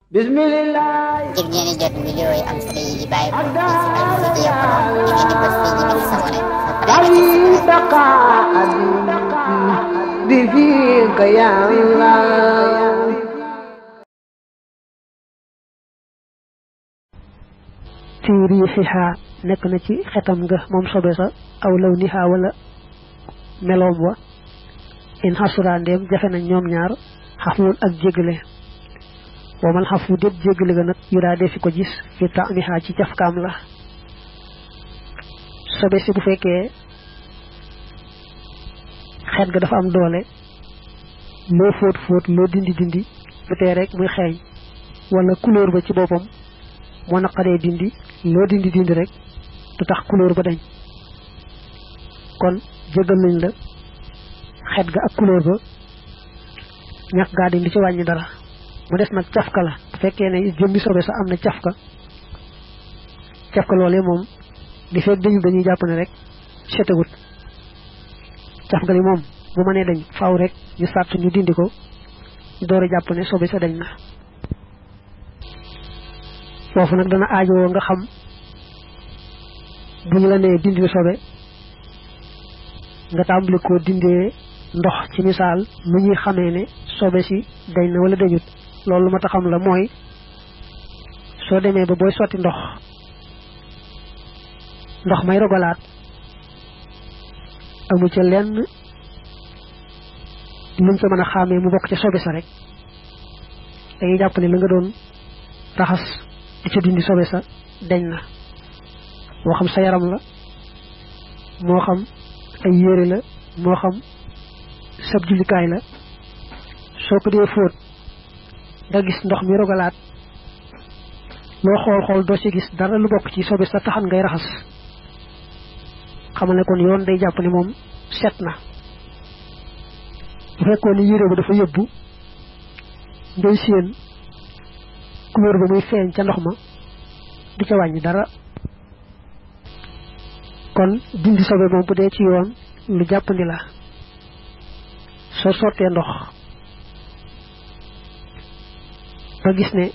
Bismillah. ngir ngeen jot vidéo yi am solo yi bàyyi ko ci Al-Mouridiyyah Pro di ngeen di bës fii ñu bind s'abonné بفيك يا الله في ريحها nekk na ci xetam nga moom sobe sa aw law niha wala meloom wa in xasura ndéem jafe na ñoom ñaar xafuun ak jéggale wamal xafu déet jéggale ga nag yu daa defi ko gis fi taamiha ci cafkaam la sobe si bu fekkee xet ga dafa am doole loo fóot fóot loo dindi dindi bu tee rek muy xeeñ wala couleur ba ci boppam moo naqaree dindi loo dindi dindi rek du tax couleur ba dañ kon jégal nañ la xet ga ak couleur ba ñàkk gaa dindi ci wàññi dara mu des nag cafka la bu fekkee ne jëmmi sobe sa am na cafka loolee moom li fekk dañuy jàpp ne rek setegut cafka li moom bu mënee dañ faaw rek ñu sàtt ñu dindi ko ñu door a jàpp ne sobe sa dañ na foofu nag dana aajowoo nga xam bu ñu la nee dindi sobe nga tàmbali ko dindee ndox ci misaal nu ñuy xamee ne sobe si dañ na wala dañut loolu ma ta xam la mooy soo demee ba booy sotti ndox may rogalaat amu ca lenn luñ ca mën a xàmmee mu bokk ca sobe sa rek dañuy jàpp ne la nga doon raxas di ca dindi sobe sa dañ na moo xam sa yaram la moo xam ay yére la moo xam sab jullikaay la soo ko dee fóot nga gis ndox mi rogalaat loo xool doo ci gis dara lu bokk ci sobe sa taxan ngay raxas xamal ne kon yoon day jàpp ne moom set na bu fekkoon ni yére ba dafa yëbbu ngay séen couleur ba muy feeñ ca ndox ma du ca wàññi dara kon dindi sobe moom bu dee ci yoon lu jàppandi la soo sottee ndox ba gis ne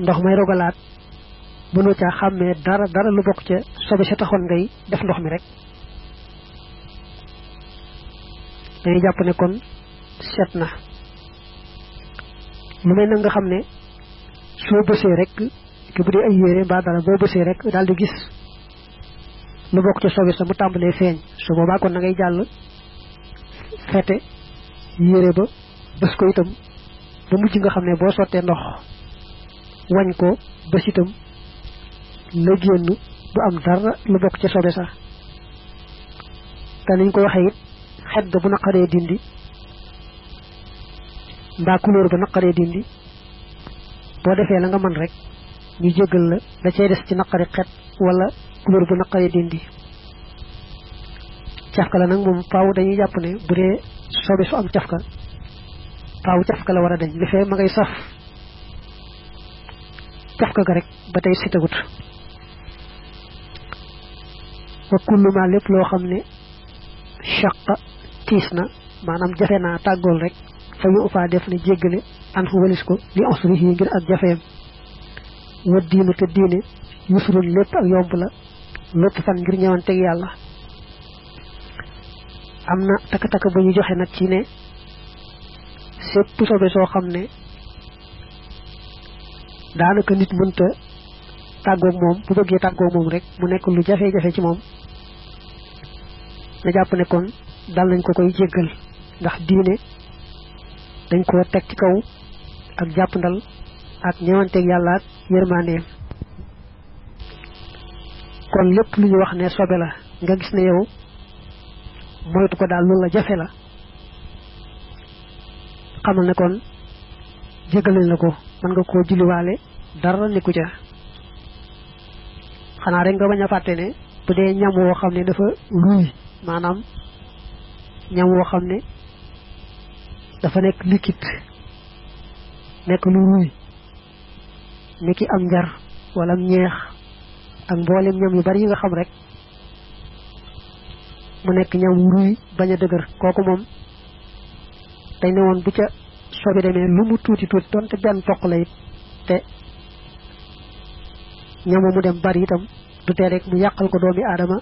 ndox may rogalaat mënoo caa xàmmee dara lu bokk ca sobe sa taxoon ngay def ndox mi rek dañuy jàpp ne kon set na lu may na nga xam ne soo bësee rek ki bu dee ay yére mbaa dara boo bësee rek daal di gis lu bokk ca sobe sa mu tàmbalee feeñ su boobaa kon na ngay jàll fete yére ba bës ko itam ba mujj nga xam ne boo sottee ndox wañ ko bës itam la génn du am dara lu bokk ca sobe sa te niñ ko waxee it xet ga bu naqaree dindi mbaa couleur ba naqaree dindi boo defee la nga mën rek ñu jéggal la cay des ci naqari xet wala couleur bu naqaree dindi cafka la nag moom faaw dañuy jàpp ne bu dee sobe su am cafka faaw cafka la war a dañ li fee ma ngay saf cafka ga rek ba tey sitagut wa kullu ma lépp loo xam ne chaqa tiis na maanaam jafe naa tàggool rek fa yu ufaa def ne jéggale an fu walis ko li osri yi ngir ak jafeem wa diinu te diine yusrun lépp ak yomb la lépp fan ngir ñëwanteeg yàlla am na takk-takk ba ñu joxe nag ci ne sépp sobe soo xam ne daanaka nit mënta tàggoog moom bu bëggee tàggoog moom rek mu nekk lu jafe-jafe ci moom na jàpp ne kon dal nañ ko koy jéggal ndax diine dañ ko teg ci kaw ak jàpp ndal ak ñëwanteeg yàlla ak yërmandeem kon lépp lu ñu wax ne sobe la nga gis ne yow moytu ko daal loolu la jafe la xamal ne kon jégal nañ la ko mën nga koo julliwaale dara nekku ca xanaa rek nga bañ a fàtte ne bu dee ñam woo xam ne dafa ruy maanaam ñam woo xam ne dafa nekk liquide nekk lu ruy ni ki am njar wala am ñeex ak mboolem ñam yu bari yi nga xam rek mu nekk ñam wu ruy bañ a dëgër kooku moom dañ ne woon bu ca sobe demee lu mu tuuti tuuti donte benn toq la it te ñamu mu dem bari itam du tee rek mu yàqal ko doomi aadama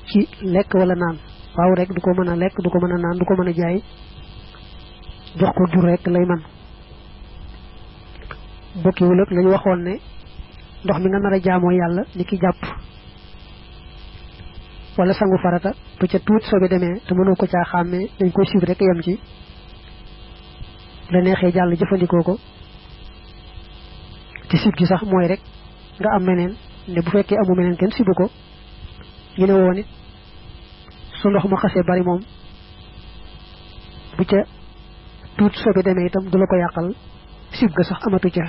ci lekk wala naan waaw rek du ko mën a lekk du ko mën a naan du ko mën a jaay jox ko jur rek lay man bokkiwul ak lañu waxoon ne ndox mi nga nar a jaamoo yàlla ni ki jàpp wala sangu farata bu ca tuut sobe demee te mënoo ko caa xàmmee dañ koy sib rek yem ci la neexee jàll jëfandikoo ko ci sib gi sax mooy rek nga am meneen ne bu fekkee amu meneen kenn sibu ko ñu ne woon it su ndox ma xasee bari moom bu ca tuut sobe demee itam du la ko yàqal sib ga sax amatu ca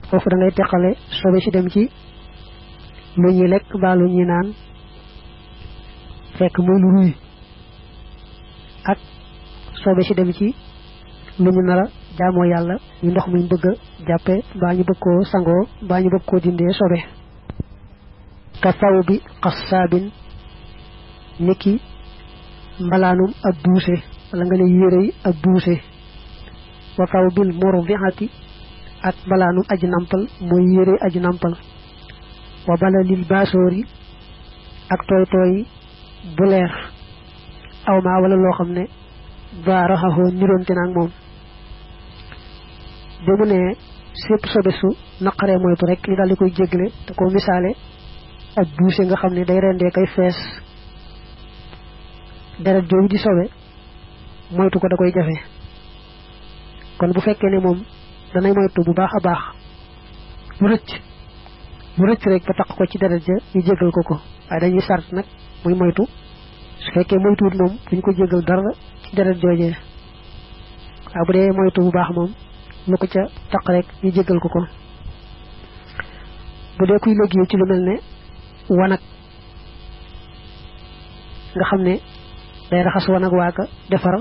foofu da ngay teqale sobe si dem ci lu ñuy lekk mbaa lu ñuy naan fekk muy lu ruy ak sobe si dem ci lu ñu nar a jaamoo yàlla ñu ndox muñ bëgg a jàppe mbaa ñu bëgg koo sangoo mbaa ñu bëgg koo dindee sobe ka saw bi xassaabin niki mbalaanum ab buuse wala nga ne yérey ab buuse wa saw bil murdiati ak mbalaanum aji nampal mooy yérey aji nampal wa bala lil baasoori ak tooy tooy bu leer aw maa wala loo xam ne ba raxaxoo niroonte naag moom ba mu ne sépp sobe su naqaree moytu rek ñu daal di koy jégle te ko misaale ak buuse nga xam ne day rendee kay fees deret jooju di sobe moytu ko da koy jafe kon bu fekkee ne moom danay moytu bu baax a baax mu rëcc rek ba taq ko ci deret ja ñu jégal ko waaye dañuy sart nag muy moytu su fekkee moytuwut moom duñ ko jégal dara ci deret joojee waaye bu dee moytu bu baax moom lu ko ca taq rek ñu jégal ko bu dee kuy liggéey ci lu mel ne wanag nga xam ne day raxas wanag waaga defar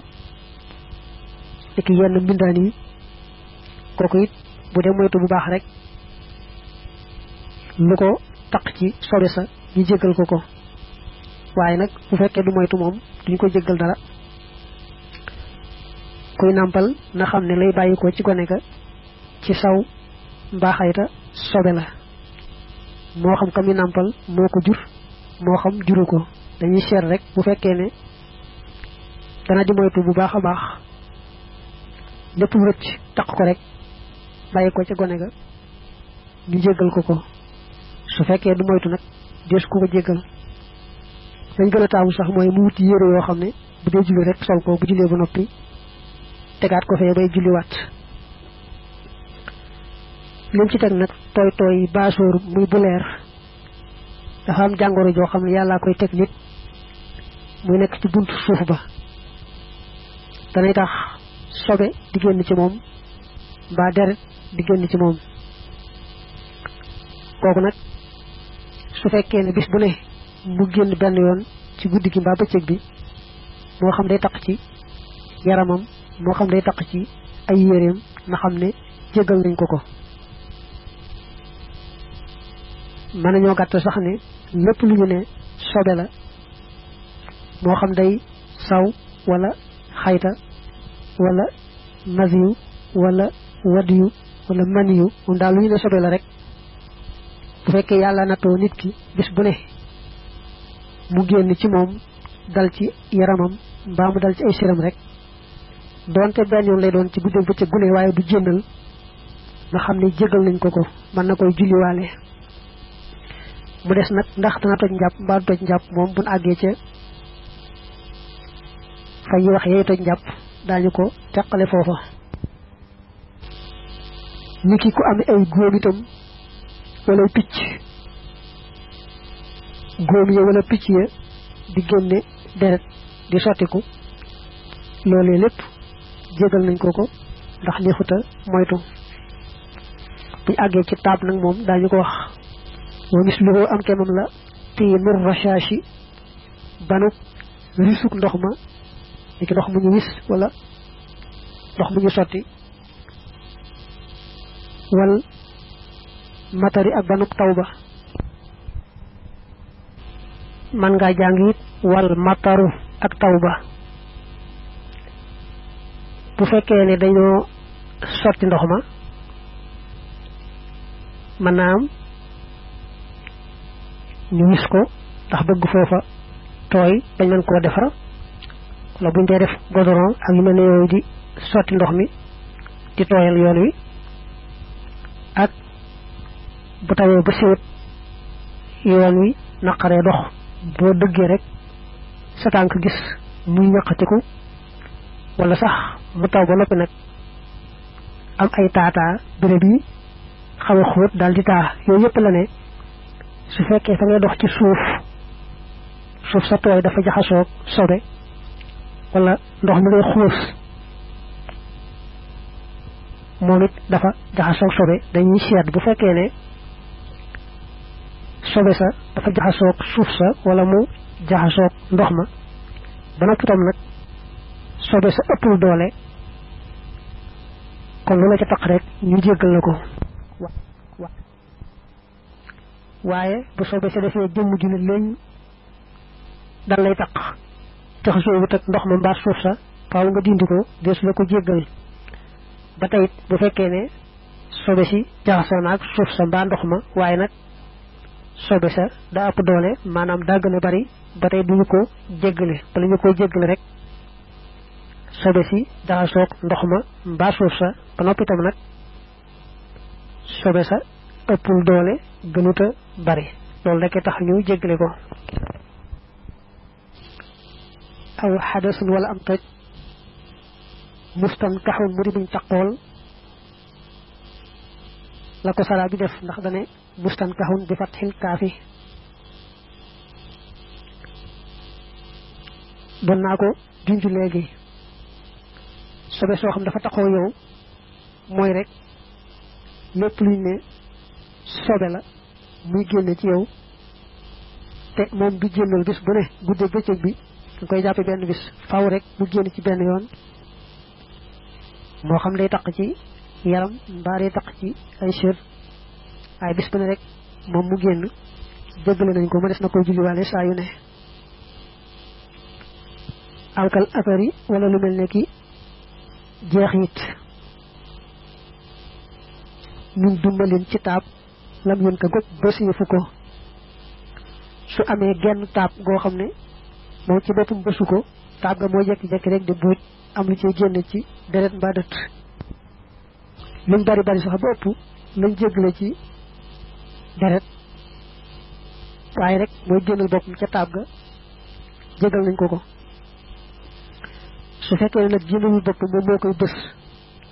iki yenn mbindaan yi kooku it bu dee moytu bu baax rek lu ko taq ci sobe sa ñu jégal ko waaye nag bu fekkee du moytu moom duñ ko jégal dara kuy nàmpal na xam ne lay bàyyi ko ci gone ga ci saw mbaaxayta sobe la moo xam ka mi nàmpal moo ko jur moo xam juru ko dañuy seet rek bu fekkee ne dana di moytu bu baax a baax lépp lu rëcc taq ko rek bàyyi ko ca gone ga ñu jégal ko su fekkee du moytu nag des ku ko jégal dañ gën a taamu sax mooy mu wuti yére yoo xam ne bu dee julli rek sol ko bu jullee ba noppi tegaat ko fee bay julliwaat lim ci teg nag tooy tooy baasoor muy bu leer dafa am jàngoro joo xam ne yàllaa koy teg nit muy nekk ci buntu suuf ba danay tax sobe di génn ci moom mbaa deret di génn ci moom kooku nag su fekkee ne bis bu ne mu génn benn yoon ci guddi gi mbaa bëccëg bi moo xam day taq ci yaramam moo xam day taq ci ay yéreem na xam ne jégal nañ ko mën nañoo gàtt sax ne lépp lu ñu ne sobe la moo xam day saw wala xayta wala masiyu wala wadiyu wala maniyu moom daal lu ñu ne sobe la rek bu fekkee yàlla nattoo nit ki bis bu ne mu génn ci moom dal ci yaramam mbaa mu dal ci ay siram rek doonte benn yoon lay doon ci guddeeg bëccëg gune waaye du jénnal nga xam ne jégal nañ ko mën na koy julliwaale mu des nag ndax dana toj njàpp mbaa toj njàpp moom buñ àggee ca fa ñuy wax yee toj njàpp daañu ko teqale foofa ni ki ku am ay góom itam wala picc góom ya wala picc ya di génne deret di sottiku loolee lépp jégal nañ ko ndax neexuta moytu buñ àggee ci taab nag moom daañu ko wax moo gis lu am kemam la tiinur rashashi banuk risuk ndox ma ni ki ndox mu ñu wis wala ndox mu ñu sotti wal matari ak banuk tawba man nga jàng it wal mataru ak tawba bu fekkee ne dañoo sotti ndox ma manam ñu wis ko tax bëgg foofa tooy bañ mën koo defar wala buñ dee def godoron ak yu mel ne yooyu di sotti ndox mi di tooyal yoon wi ak bu tawee ba siwut yoon wi naqaree dox boo dëggee rek sa tànk gis muy ñaqatiku wala sax mu taw ba noppi nag am ay taataa béréb yi xaw a xóot daal di taa yooyu yëpp la ne su fekkee fa ngay dox ci suuf sa tooy dafa jaxasoog sobe wala ndox mi ngay xuus moom it dafa jaxasoog sobe dañuy seet bu fekkee ne sobe sa dafa jaxasoog suuf sa wala mu jaxasoog ndox ma ba noppi tam nag sobe sa ëppul doole kon lu la ca taq rek ñu jéggal la ko waaye bu sobe sa defee jëmm ju ne léegi dal lay taq jaxasoo wut ak ndox ma mbaa suuf sa faaw nga dindi ko deesu la ko jéggal ba tey bu fekkee ne sobe si jaxasoo naag suuf sa mbaa ndox ma waaye nag sobe sa daa ëpp doole maanaam daa gën a bari ba tey duñu ko jéggale bala ñu koy jéggale rek sobe si jaxasoog ndox ma mbaa suuf sa ba noppi tam nag sobe sa ëppul doole gënuta bari loolu rek tax ñu jéggale ko aw xadasun wala am toj mustan kaxun mu di buñ taqool la ko sala bi def ndax dane mustan kaxun bi fatxil kaafi doon naa ko junju léegi sobe soo xam dafa taxoo yow mooy rek lépp luñ ne sobe la muy génne ci yow te moom du génnal bis bu ne guddee bëccëg bi nga koy jàppe benn bis faaw rek mu génn ci benn yoon moo xam day taq ci yaram mbaa day taq ci ay sër ay bis bu ne rek moom mu génn jéggale nañ ko ma des na koy julliwaale saa yu ne alkal affaire wala lu mel ne ki jeexit min dumbalin ci taab lam yun ka gog bësiifu ko su amee genn taab goo xam ne moom ci boppam bësu ko taab ga moo jekki-jekki rek di buuj am lu ciy génn ci deret mbaa dët luñ bari bari sax ba ëpp lañ jéggale ci deret waaye rek mooy génnal boppam ca taab ga jégal nañ ko su fekkee ne nag génnalul boppam moom moo koy bës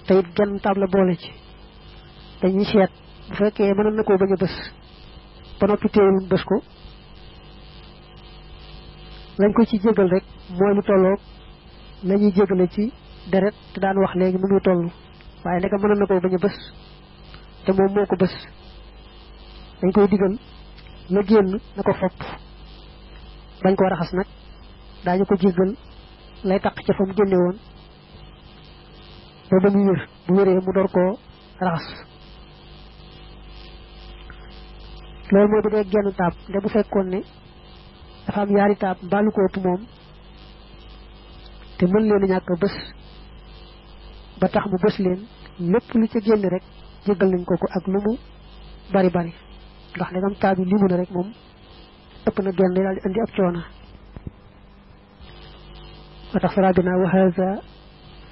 te it genn taab la boole ci dañuy seet bu fekkee mënoon na koo bañ a bës ba noppi téewul bës ko lañ ko ci jégal rek mooy lu tolloog la ñuy jégale ci deret te daan wax léegi mu ngi toll waaye ndeka mënoon na koo bañ a bës te moom moo ko bës dañ koy digal la génn na ko fopp bañ koo raxas nag daañu ko jégal lay taq ca fa mu génne woon ba muy wér bu wéree mu door koo raxas loolu mooy bu dee genn taab nde bu fekkoon ne dafa am yaari taab mbaalu ko ëpp moom te mën leen a ñàkk bés ba tax mu bés leen lépp lu ca génn rek jégal nañ ko ak lu mu bari bari ndax ndegam taab yi limu na rek moom ëpp na genn daal di andi ab coono wa tax sara bina wa hadha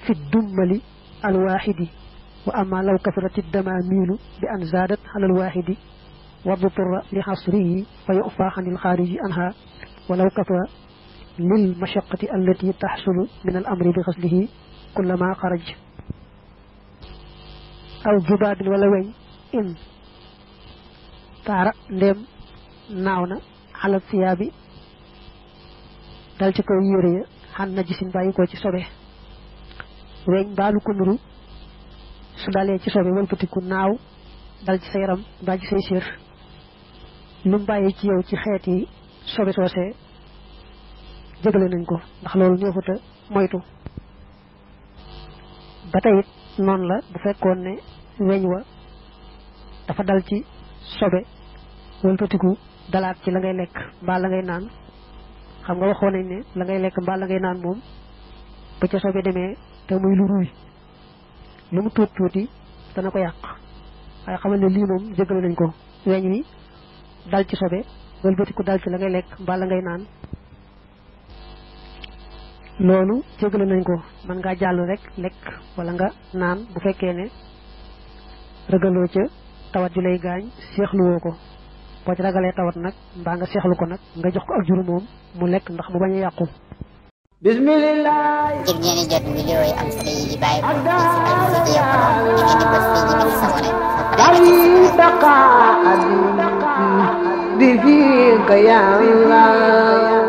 fi dummali alwaxidi wa ama law kasarat iddamaamilu bi an zaadat ala alwaxidi واضطر لحصره فيؤفى عن الخارج عنها ولو كفى للمشقة التي تحصل من الأمر بغسله كلما خرج أو جباب ولا وين إن تارا ndem naawna ala siyaabi dal ci kaw yére xan na gisin bàyyi ko ci sobe weñ baalu ko nuru su dalee ci sobe wëlbatiku naaw dal ci sa yaram mbaa ci say sér lu bàyyi ci yow ci xeet yi sobe soosee jégale nañ ko ndax loolu neexuta moytu ba tey it noonu la bu fekkoon ne weñ wa dafa dal ci sobe wëlbatiku dalaat ci la ngay lekk mbaa la ngay naan xam nga waxoon nañ ne la ngay lekk mbaa la ngay naan moom ba ca sobe demee te muy lu ruuy lu mu tuuti dana ko yàq waaye xamal ne lii moom jégalu nañ ko weñ wi dal ci sobe wëlbatiku dal ci la ngay lekk mbaa la ngay naan loolu jégalu nañ ko man ngaa jàll rek lekk wala nga naan bu fekkee ne ragaloo ca tawat ju lay gaañ seexluwoo ko boo ci ragalee tawat nag mbaa nga seexlu ko nag nga jox ko ak juru moom mu lekk ndax mu bañ a yàqu bismillah ngir ngeen di jot vidéo yi am solo yi di bàyyi ko ci As-Samadiyya Pro ngeen di bës fii ñu bind s'abonné bi fiika ya Allah